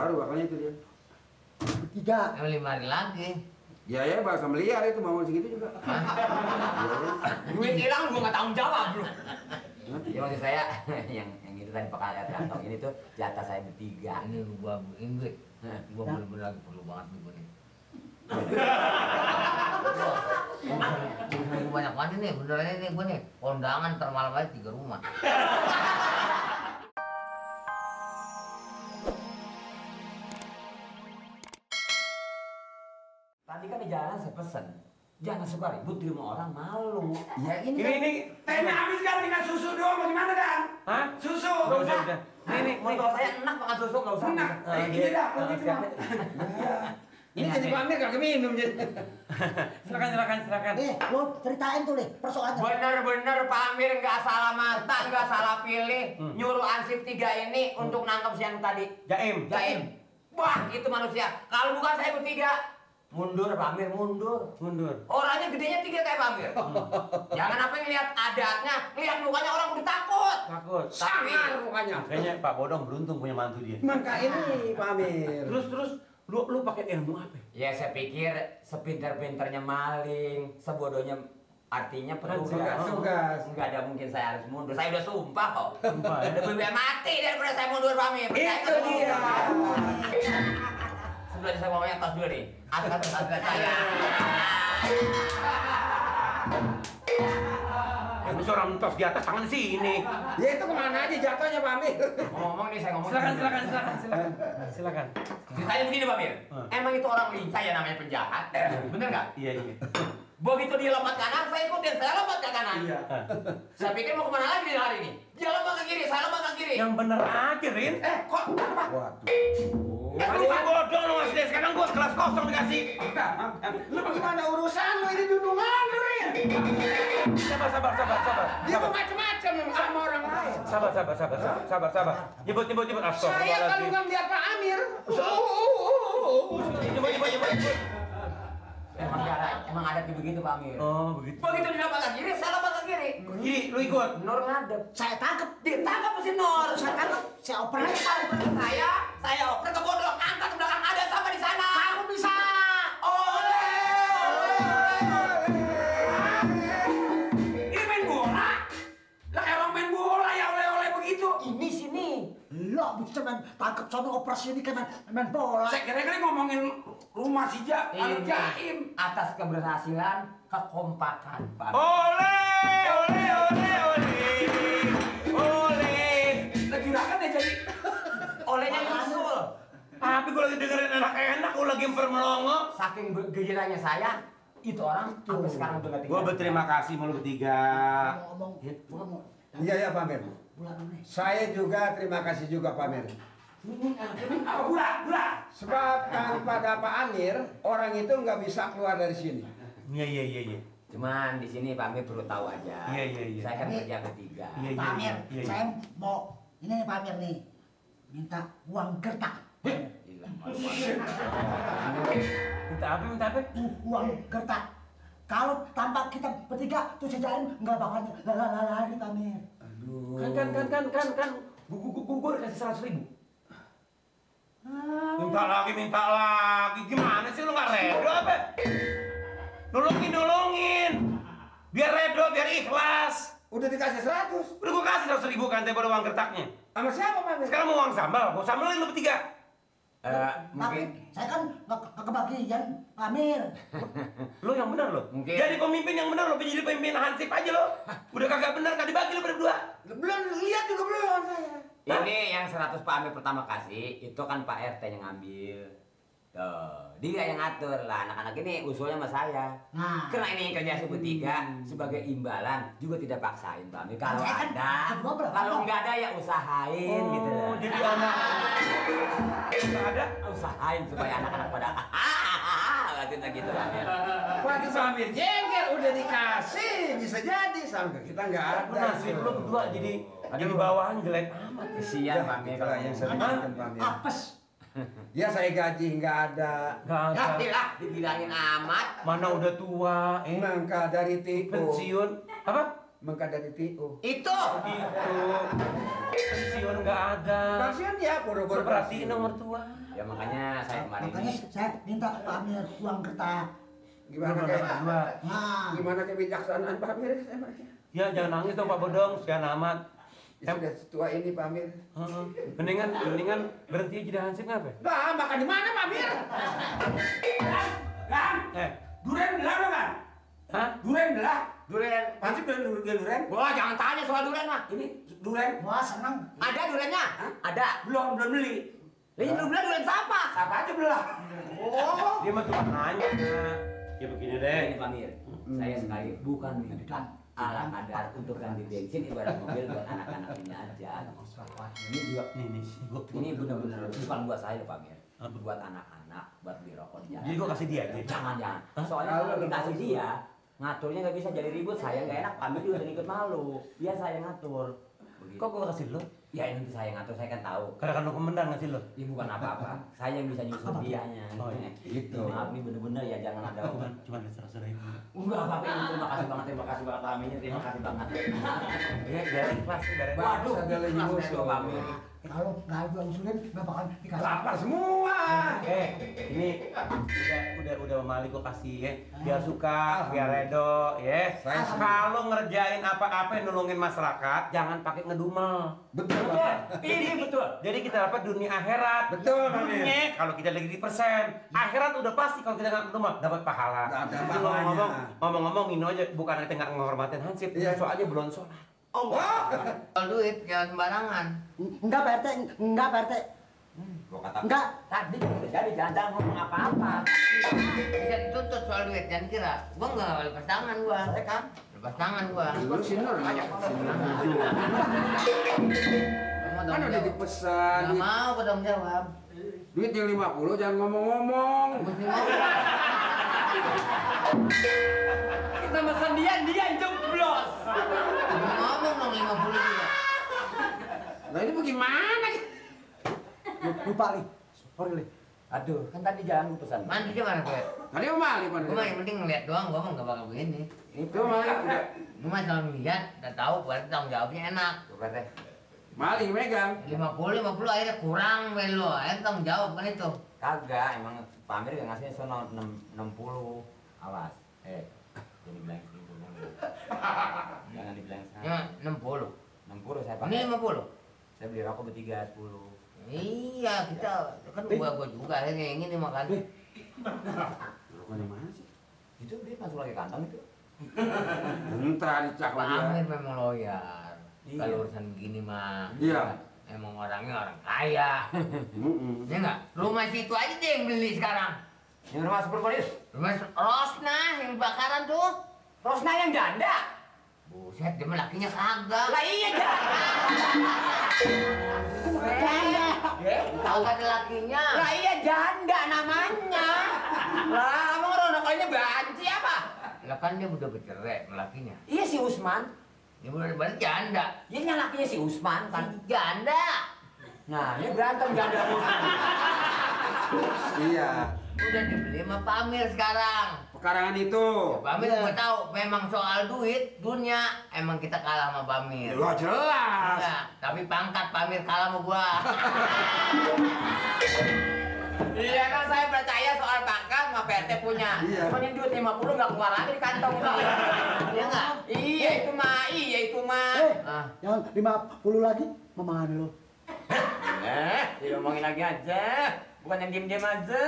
baru makanya itu dia. Tiga. 5 hari lagi. Ya bahasa meliar itu mau segitu juga. Duit hilang gua nggak tanggung jawab lu. Ya maksud saya yang itu tadi Pak Kantong ini tuh jatah saya bertiga. Ini gua Ingrid. Gua bener-bener lagi perlu banget nih gua nih. Gua banyak banget nih, beneran ini gua nih. Kondangan termalam aja 3 rumah. Tadi kan di jalan saya pesen, jangan suka ribut di rumah orang, malu. Ya Ini tehnya habis kan tinggal susu doang bagaimana kan? Hah? Susu. Udah. Ini motor saya enak makan susu, nggak usah. Enak. Ini dah kalau gitu mah. Ini jadi pamer kagak minum jadi. Silakan. Lo ceritain tuh, persoalannya. Bener-bener Pak Amir nggak salah mata, nggak salah pilih. Nyuruh ansip 3 ini untuk nangkep siang tadi. Jaim. Wah, itu manusia. Kalau bukan saya bertiga, mundur Pak Amir, mundur. Orangnya gedenya 3 kayak Pak Amir. Jangan apa yang lihat adatnya, lihat mukanya orang udah takut. Tapi mukanya. Kayaknya Pak Bodong beruntung punya mantu dia. Maka ini Pak Amir. Terus lu pakai ilmu apa? ya saya pikir sepinter-pinternya maling, sebodohnya artinya petugas. Enggak ada mungkin saya harus mundur. Saya udah sumpah kok. Lebih baik mati daripada saya mundur Pak Amir. Itu dia. Sebelum saya ngomongnya tos dulu nih. Atas saya. Yang seorang tos di atas tangan sini. Ya itu kemana aja jatuhnya Pak Amir. Ngomong nih saya ngomong. Silakan. Ceritanya begini Pak Amir. Emang itu orang lincah ya namanya penjahat. Bener nggak? Iya. Begitu dia lompat kanan, saya ikutin. Saya lompat ke kanan. Iya. Saya pikir mau kemana lagi hari ini. Dia lompat ke kiri, saya lompat ke kiri. Yang bener aja, Rin. Kok apa? Waduh. Lu kan bodoh lu ngasih dia. Sekarang gua kelas kosong dikasih. Lu bagaimana urusan lu ini dudungan lu Rin? Sabar. Dia mau macam-macam sama orang lain. Sabar. Nyebut. Saya kalau Astagfirullahaladzim. nggak melihat Pak Amir. Nyebut. Emang ada begitu Pak Amir. Oh, begitu. Begitu dia lompat ke kiri, saya lompat ke kiri. Kiri, lu ikut. Nur ngadep. Saya tangkep. Ditangkap si Nur. Saya tangkep. Saya oper lagi. Saya oper ke bodong, angkat ke belakang ada sama di sana. Aku bisa. Ini main bola. Lah kayak orang main bola ya oleh-oleh begitu. Ini sini. Lo bisa main tangkep sono operasi ini kan main bola. Saya kira-kira ngomongin rumah si Jaim. Atas keberhasilan, kekompakan Pak Amir. Ole. Lagi juragan ya jadi. Olehnya nyusul. Tapi gua lagi dengerin enak-enak, gua lagi melongo. Saking gejiranya saya, itu orang sampai sekarang udah nggak tinggal. Gua berterima kasih sama lu bertiga. Ngomong. Iya Pak Amir. Bulan ini. Saya juga terima kasih juga Pak Amir. Apa gula? Sebab tanpa ada Pak Amir, orang itu nggak bisa keluar dari sini. Iya. Cuman di sini Pak Amir perlu tahu aja. Iya. Saya kan kerja bertiga. Iya. Pak Amir, Iya. saya mau ini nih Pak Amir nih. Minta uang gertak. Gila, Minta apa? Uang gertak. Kalau tanpa kita bertiga tuh sejalan nggak bakal lari Pak Amir. Kan. Gua udah kasih 100.000. Minta lagi. Gimana sih lu nggak redo apa? Nolongin. Biar redo, biar ikhlas. Udah dikasih 100. Udah gua kasih 100.000 kan daripada uang gertaknya. Sama siapa Pak Amir? Sekarang mau uang sambal, gua sambalin lu bertiga. Tapi mungkin saya kan nggak kebagian Pak Amir. Lu yang benar lo. Mungkin. Jadi pemimpin yang benar lo, jadi pemimpin hansip aja lo. Udah kagak benar, kan dibagi lo berdua. Belum lihat juga belum saya. ini yang 100 Pak Amir pertama kasih, itu kan Pak RT yang ngambil. Tuh, dia yang ngatur lah. Anak-anak ini usulnya sama saya. Nah. Karena ini kerja si bertiga sebagai imbalan juga tidak paksain Pak Amir. Kalau Saya kan ada, kedua berapa? kalau nggak ada ya usahain gitu lah. Jadi anak nggak ada. Usahain supaya anak-anak pada katanya gitu Pak Amir. Waktu Pak Amir jengkel udah dikasih bisa jadi sampai kita nggak ada. Nasib lo berdua jadi bawahan jelek amat. Kesian Pak Amir Itulah yang saya bilang Pak Amir. Apes. Ya saya gaji nggak ada. Nggak Ya ada. lah, dibilangin amat. Mana udah tua, Mangka dari TO. pensiun. Apa? Mangka dari TO. Itu. Itu. pensiun nggak ada. Kasihan ya, boro-boro Perhatiin dong mertua. Ya makanya saya kemarin Makanya ini. saya minta Pak Amir uang kertas. Gimana kayak Berdua. Nah, gimana kebijaksanaan Pak Amir? Ya jangan nangis dong Pak Bodong, sian amat. Sudah tua ini Pak Amir. Heeh. Mendingan berhenti jadi hansip ngapa? Bah, makan di mana Pak Amir? Kan? Duren belah lo kan? Hah? Duren belah. Durian. Hansip duren. Wah, jangan tanya soal durian mah. Ini duren. wah senang. Ada duriannya? Ada. Belum beli. Ini belum bilang durian siapa? Siapa aja belah. Oh, Dia mah cuma nanya. Ya begini deh. Ini Pak Mir, saya sekali bukan minta alat kadar untuk ganti bensin ibarat mobil buat anak-anak ini aja. Ini juga Nih sibuk. ini benar-benar bukan buat saya Pak Mir, buat anak-anak, buat beli rokok di Jadi jalan. gua kasih dia aja. Jangan. Soalnya kalau dikasih dia ngaturnya nggak bisa jadi ribut, saya nggak enak. Pak Mir juga ikut malu. Biar saya ngatur. Begitu. Kok gua kasih lo? Ya ini nanti saya ngatur, saya kan tahu. Karena kan lo komandan ngasih lo. Ini bukan apa-apa. Saya yang bisa nyusun dianya. Oh, iya. Gitu. Maaf nih bener-bener ya jangan ada. Cuma ada 100.000. Enggak apa-apa ini terima kasih banget Aminnya, terima kasih banget. Ya dari kelas dari. Waduh, Segala kelas nyusul. dua Pak Amir. Kalau nggak ada insulin nggak bakal dikasih. lapar semua. Ini udah Mali gua kasih ya. Biar suka, biar redo ya. Kalau ngerjain apa-apa yang nolongin masyarakat, jangan pakai ngedumel. Betul Pak. Ini betul. Jadi kita dapat dunia akhirat. Betul, Pak Mir. Dunia kalau kita lagi di persen, akhirat udah pasti kalau kita nggak ngedumel dapat pahala. Ada Jadi pahalanya. ngomong-ngomong Mino aja bukan kita nggak menghormatin Hansip, Iya. soalnya belum sholat. Kalau duit jangan sembarangan. Enggak Pak RT, enggak Pak RT. Gua kata Enggak. tadi udah jadi jangan ngomong apa-apa. Bisa dituntut soal duit jangan kira. Gua enggak lepas tangan gua. Saya kan lepas tangan gua. Lu sinur banyak. Kan udah dipesan. Enggak mau gua tanggung jawab. Duit yang 50 jangan ngomong-ngomong. Mesti ngomong. Kita pesan dia jeblos. Ngomong dong 50 juga. Nah ini bagaimana? Lupa nih. Sorry nih. Aduh, kan tadi jangan pesan. Mandi di mana, Gue? Tadi mau Mali Pak. Gua mah yang penting ngeliat doang, gua mah enggak bakal begini. Itu Mali udah. Gua mah cuma ngeliat, udah tahu berarti tanggung jawabnya enak. Tuh kata Mali megang. 50 akhirnya kurang melo, akhirnya tanggung jawab kan itu. Kagak, emang Pak Amir yang ngasihnya sono 60. Awas. Jadi bilang gitu. Jangan dibilang sana. Ya, 60. 60 saya pakai. Ini 50. Saya beli rokok bertiga 10. Iya, kita kan gua juga akhirnya yang ini makan. Rokoknya mana sih? Itu dia masuk lagi kantong itu. Entar dicak Pak dia. Amir memang loyal. Iya. Kalau urusan begini mah. Iya. Emang orangnya orang kaya. Ya enggak? Rumah situ aja deh yang beli sekarang. Yang rumah Superpolis? Rumah Rosna yang bakaran tuh. Rosna yang janda? Buset, dia mah lakinya kagak. Lah iya janda. Kagak ada lakinya. Lah iya janda namanya. Lah, emang orang kayaknya banci apa? Lah kan dia udah bercerai lakinya. Iya si Usman. Dia udah balik janda. Ya yang lakinya si Usman kan janda. Nah, ini berantem janda sama Usman. Iya. Udah dibeli sama Pak Amir sekarang. Pekarangan itu. Pak Amir gua tahu memang soal duit dunia emang kita kalah sama Pak Amir. Wah jelas. Enggak, tapi pangkat Pak Amir kalah sama gua. Iya kan saya percaya soal pangkat sama PT punya. Iya. Cuma yang duit 50 nggak keluar lagi di kantong. Iya nggak? Iya itu mah. Ah. Yang 50 lagi mana lo? Diomongin lagi aja. Bukan yang diem-diem aja.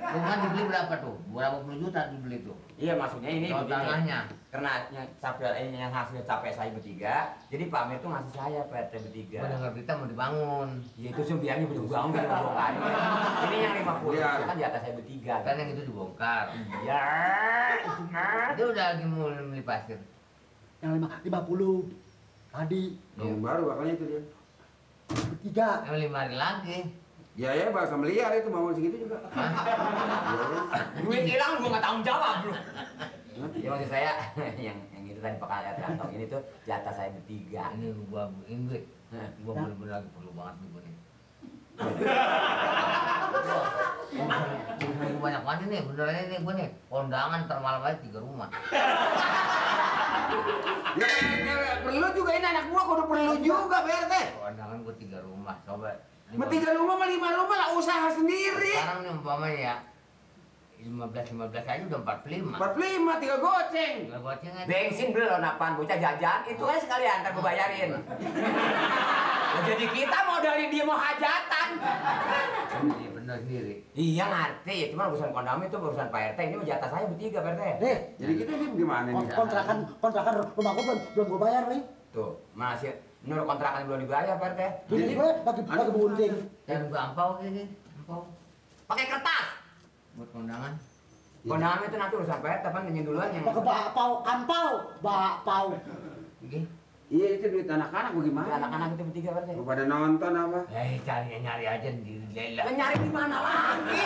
Bukan dibeli berapa tuh? Berapa puluh juta dibeli tuh? Iya maksudnya ini tanahnya. Karena yang hasilnya capek saya bertiga, jadi Pak Amir tuh ngasih saya PT bertiga. Padahal kita mau dibangun. Ya itu sih biarnya udah dibangun kita bongkar. Ini yang 50 Iya. kan di atas saya bertiga. Kan yang itu dibongkar. Iya. Dia udah lagi mau beli pasir. Yang 50 tadi Yang baru bakalnya itu dia. bertiga. Yang 5 hari lagi. Ya ya bahasa meliar itu mau segitu juga. Duit hilang gua nggak tanggung jawab bro. Ya maksud saya yang itu tadi pakai kantong ini tuh di atas saya bertiga. Ini gua duit. Gua bener-bener lagi perlu banget nih gua nih. Gua banyak banget nih beneran ini gua nih. Kondangan termalam aja 3 rumah. Ya perlu juga ini anak gua kudu perlu juga Pak RT. Kondangan gua 3 rumah, coba. 3 rumah sama 5 rumah lah usaha sendiri. Sekarang nih umpamanya ya 15 aja udah 45. 45 tinggal goceng. Tinggal goceng aja. Bensin belum apaan bocah jajan itu kan sekalian ntar gue bayarin. Nah, jadi kita modalin dia mau hajatan. Iya benar sendiri. Iya ngerti, cuma urusan kondom itu urusan Pak RT, ini mah jatah saya bertiga Pak RT. Nih, Jadi kita ini gimana nih? kontrakan rumah gua belum gua bayar nih. Tuh, masih menurut kontrakan belum dibayar Pak RT. Bini gue lagi bunting. Dan gua ampau gini, ampau. Pakai kertas. Buat kondangan. Kondangan itu nanti urusan Pak RT, apa nanya duluan yang. Pakai bakpao. Gini. Iya itu duit anak-anak bagaimana? Anak-anak itu bertiga Pak RT. Lu pada nonton apa? Nyari aja di lela. Nyari di mana lagi?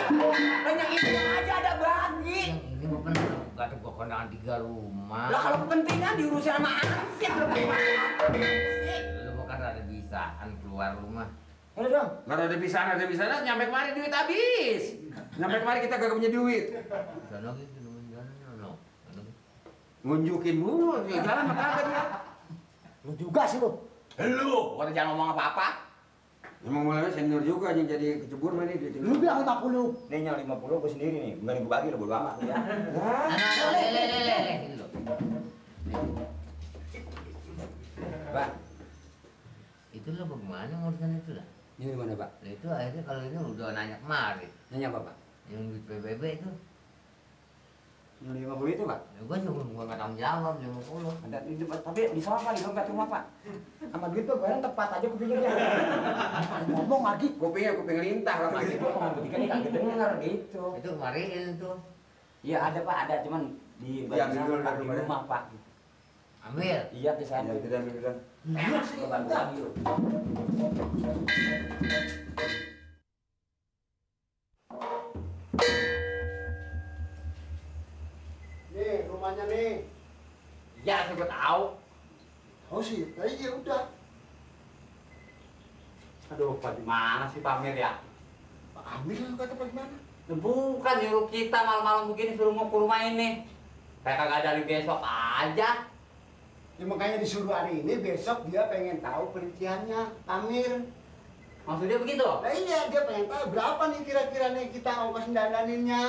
Yang itu aja ada bagi. Yang ini mau bener, kata gua kondangan 3 rumah. Lah kalau kepentingan diurusin sama ansip lu gimana? Lu mau kan ada bisaan keluar rumah. Udah dong. Kalau ada bisa nyampe kemari duit habis. Nyampe kemari kita gak punya duit. Sono gitu, sono. Ngunjukin mulu, ya jalan mah kagak dia. Lu juga sih lu. Lu, kata jangan ngomong apa-apa. Emang mulanya senior juga yang jadi kecebur mah nih dia. Lu bilang 50. Ini yang 50 gue sendiri nih, bukan gue bagi lo bodo amat ya. Lele. Pak, Itu lo bagaimana urusan itu lah? ini gimana Pak? Nah itu akhirnya kalau ini udah nanya kemari. Nanya apa Pak? Yang duit PBB itu. Yang 50 itu Pak? Ya gua juga nggak tanggung jawab 50. Ada di depan, tapi di sana di dompet rumah Pak. Sama duit tuh barang tepat aja kupingnya. Ngomong lagi. Kuping lintah lah Lagi lagi. gua ngomong begitu kan kagak denger gitu. Itu kemarin tuh. Iya ada Pak, ada cuman di Iya, ambil dulu Pak, di daripada. rumah Pak. Ambil. Iya di sana. Ya tidak ambil. Iya sih. Gua bantu lagi lu. Nih, rumahnya nih. Iya, saya gua tahu. Oh sih, iya udah. Aduh, Pak gimana sih Pak Amir ya? Pak Amir lu kata bagaimana? Bukan nyuruh kita malam-malam begini suruh mau ke rumah ini. Kayak kagak dari besok aja. Ya makanya disuruh hari ini, besok dia pengen tahu perinciannya, Amir. Maksudnya begitu? Nah iya, dia pengen tahu berapa nih kira-kira nih kita ongkos dandaninnya.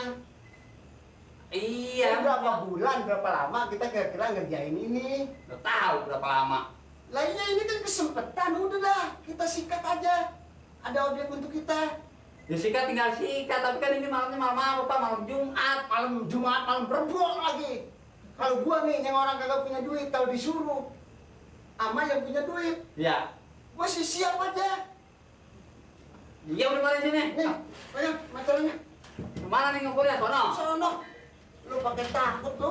Iya. Berapa bulan, berapa lama kita kira-kira ngerjain ini. Udah tahu berapa lama. Lah iya ini kan kesempatan, udah dah kita sikat aja. Ada objek untuk kita. Ya sikat tinggal sikat, tapi kan ini malamnya malam apa Pak? Malam Jumat. Malam Jumat, malam Rebo lagi. Kalau gua nih yang orang kagak punya duit, tahu disuruh ama yang punya duit, Iya. gua sih siap aja. Iya udah balik sini. Nih, ayo masalahnya. Kemana nih ngumpulnya? Sono. Sono, lu pakai takut lu.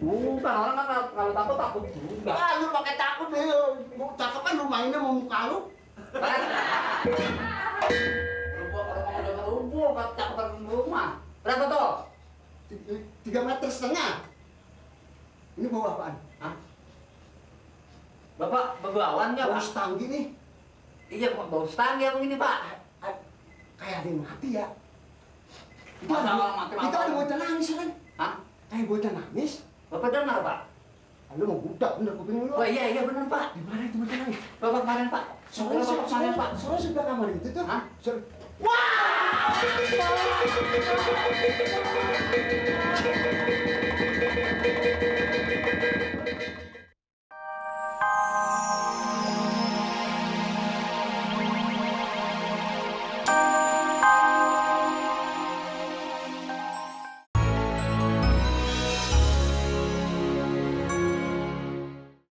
Bukan, orang kan kalau takut juga. Ah, lu pakai takut nih, cakep kan rumah ini mau muka lu. Kan? Rumput, cakupan rumah. Berapa tuh? 3,5 meter. Ini bawa apaan? Hah? Bapak begawannya Bau Pak? stanggi nih. Iya, Pak, bau stanggi apa ini Pak? Kayak ada yang mati ya. Masa orang mati Itu ada bocah nangis kan? Hah? Kayak bocah nangis. Bapak dengar Pak? Lu mau budak bener kuping lu. Oh iya benar Pak. Di mana itu bocah nangis? Bapak kemarin Pak. Soalnya Bapak kemarin Pak. soalnya sebelah kamar itu tuh. Hah? Wah!